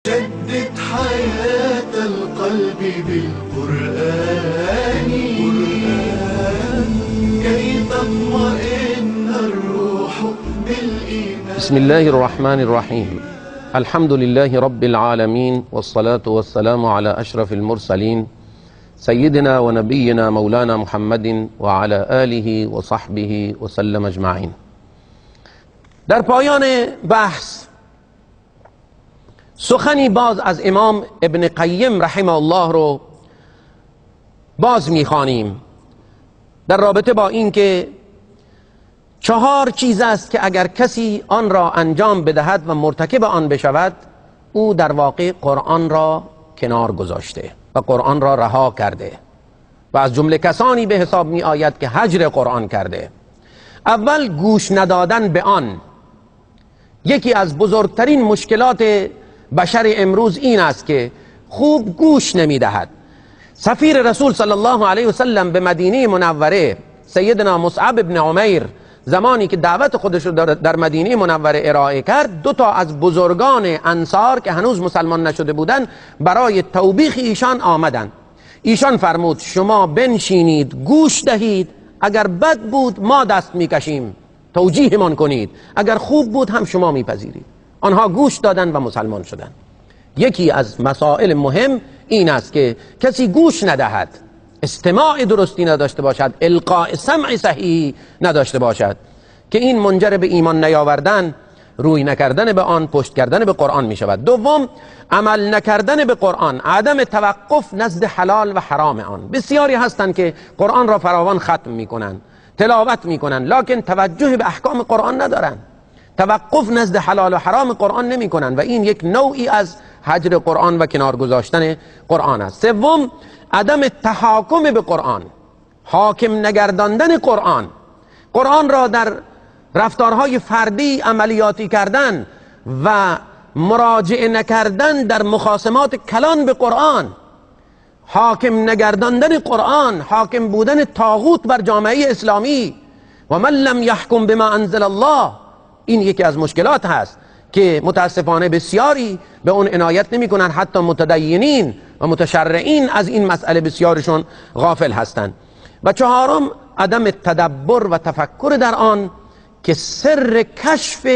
جدد حياة القلب بالقرآن كي تطمئن الروح بالإيمان. بسم الله الرحمن الرحیم. الحمد لله رب العالمین، والصلاة والسلام على أشرف المرسلین، سیدنا و نبینا مولانا محمد و علی آله و صحبه و سلم اجمعین. در پایان بحث سخنی باز از امام ابن قیم رحمه الله رو باز میخوانیم در رابطه با اینکه 4 چیز است که اگر کسی آن را انجام بدهد و مرتکب آن بشود، او در واقع قرآن را کنار گذاشته و قرآن را رها کرده و از جمله کسانی به حساب می آید که هجر قرآن کرده. اول، گوش ندادن به آن. یکی از بزرگترین مشکلات بشر امروز این است که خوب گوش نمی دهد. سفیر رسول صلی الله علیه وسلم به مدینه منوره، سیدنا مصعب بن عمیر، زمانی که دعوت خودش رو در مدینه منوره ارائه کرد، 2 تا از بزرگان انصار که هنوز مسلمان نشده بودند برای توبیخ ایشان آمدند. ایشان فرمود شما بنشینید گوش دهید، اگر بد بود ما دست میکشیم، توجیهمان کنید، اگر خوب بود هم شما میپذیرید. آنها گوش دادن و مسلمان شدند. یکی از مسائل مهم این است که کسی گوش ندهد، استماع درستی نداشته باشد، القاء سمع صحیح نداشته باشد، که این منجر به ایمان نیاوردن، روی نکردن به آن، پشت کردن به قرآن می شود. دوم، عمل نکردن به قرآن، عدم توقف نزد حلال و حرام آن. بسیاری هستند که قرآن را فراوان ختم می کنند، تلاوت می کنند، لکن توجه به احکام قرآن ندارند، توقف نزد حلال و حرام قرآن نمی کنند و این یک نوعی از هجر قرآن و کنار گذاشتن قرآن است. سوم، عدم تحاکم به قرآن، حاکم نگرداندن قرآن، قرآن را در رفتارهای فردی عملیاتی کردن و مراجعه نکردن در مخاصمات کلان به قرآن، حاکم نگرداندن قرآن، حاکم بودن طاغوت بر جامعه اسلامی و من لم یحکم بما انزل الله، این یکی از مشکلات هست که متاسفانه بسیاری به اون عنایت نمی کنن، حتی متدینین و متشرعین از این مسئله بسیارشون غافل هستند. و چهارم، عدم تدبر و تفکر در آن که سر کشف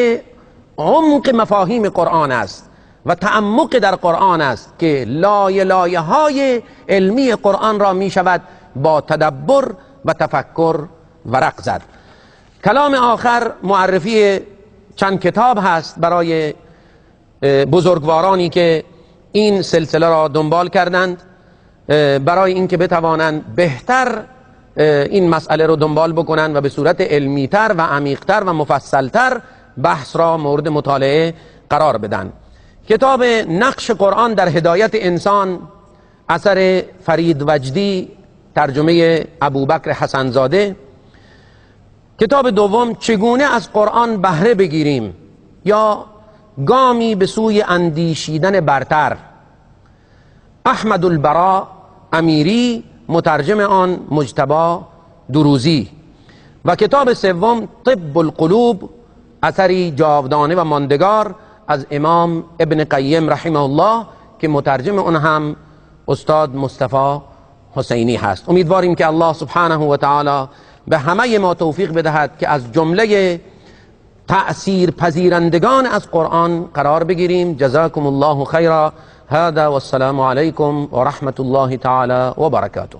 عمق مفاهیم قرآن است و تعمق در قرآن است که لایه لایه های علمی قرآن را می شود با تدبر و تفکر ورق زد. کلام آخر معرفی چند کتاب هست برای بزرگوارانی که این سلسله را دنبال کردند، برای اینکه بتوانند بهتر این مسئله رو دنبال بکنند و به صورت علمیتر و عمیقتر و مفصلتر بحث را مورد مطالعه قرار بدن. کتاب نقش قرآن در هدایت انسان، اثر فرید وجدی، ترجمه ابوبکر حسنزاده. کتاب دوم، چگونه از قرآن بهره بگیریم یا گامی به سوی اندیشیدن برتر، احمد البراء امیری، مترجم آن مجتبی دروزی. و کتاب سوم، طب القلوب، اثری جاودانه و ماندگار از امام ابن قیم رحمه الله که مترجم آن هم استاد مصطفی حسینی هست. امیدواریم که الله سبحانه و تعالی به همه ما توفیق بدهد که از جمله تأثیر پذیرندگان از قرآن قرار بگیریم. جزاکم الله خیرا. هذا والسلام علیکم و رحمت الله تعالی و برکاته.